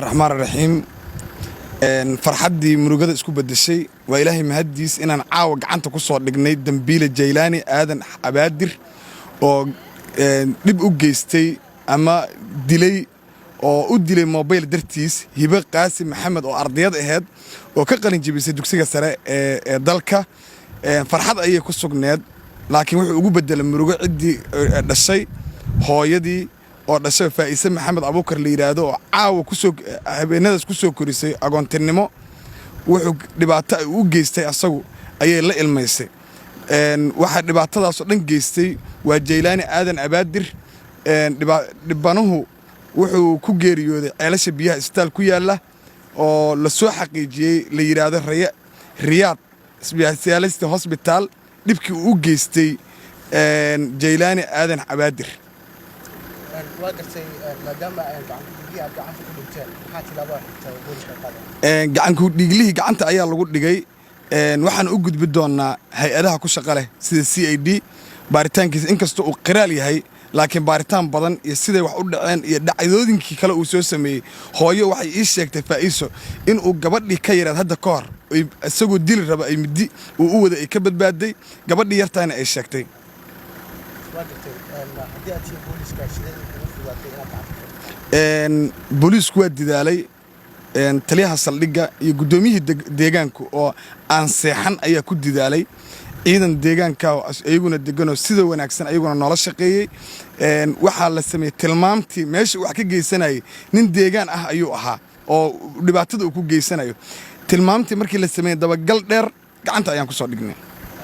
Raxmaan raxiim. Farxaddii murugada isku beddeshay. Waa Ilaahay mahaddiis inaan caawa gacanta ku soo dhignay dambiile Jaylaani Aadan Abaadir oo dhib u geystay ama dilay oo u dilay mobayl dartiis Hibe Qaasi Maxamed oo ardayad aheyd oo ka qalin jebisay dugsiga sare ee dalka. Farxad ayay ku sugneed, laakiin wuxuu ugu beddelay murugo ciddii dhashay, hooyadii oo dhashay, Faa'ise Maxamed Abuukar la yidhaahdo, oo caawa kusoo habeenadaas ku soo korisay agoontinimo. Wuxuu dhibaato ay u geystay asagu ayay la ilmaysay. Waxaa dhibaatadaasoo dhan geystay waa Jaylaani Aadan Abaadir. Dhibanuhu wuxuu ku geeriyooday Ceelasha Biyaha isbitaal ku yaalla oo la soo xaqiijiyey, la yidhaahdo Riyaad Specialist Hospital, dhibkii uu u geystay Jaylaani Aadan Abaadir. Waa gartay. Maadaama gacanku aad gacanta ku dhigteen, maxaa tilaabada xigta booliska qaadeen? Gacanku dhiiglihii gacanta ayaa lagu dhigay. Waxaan u gudbi doonnaa hay-adaha ku shaqa leh sida CID baaritaankiisa. Inkastoo uu qiraal yahay, laakiin baaritaan badan iyo siday wax u dhaceen iyo dhacdooyinkii kale uu soo sameeyey. Hooyo waxay ii sheegtay, Faa'iiso, inuu gabadhii ka yaraad hadda ka hor isagoo dili raba ay middi uu u wada ay ka badbaaday gabadhii yartaana ay sheegtay. Waa gartay. Haddii aad tihiin booliska, sidee ugu fudaatay inaad gacanta ku dhigtaan? Booliisku waa didaalay. Taliyaha saldhigga iyo guddoomiyihii deegaanku oo aan seexan ayaa ku didaalay. Ciidan deegaanka iyaguna deganoo sida wanaagsan ayaguna noola shaqeeyey. Waxaa la sameeyey tilmaamtii meesha wax ka geysanayay. Nin deegaan ah ayuu ahaa oo dhibaatada uu ku geysanayo. Tilmaamtii markii la sameeyey, dabagal dheer, gacanta ayaan ku soo dhignay.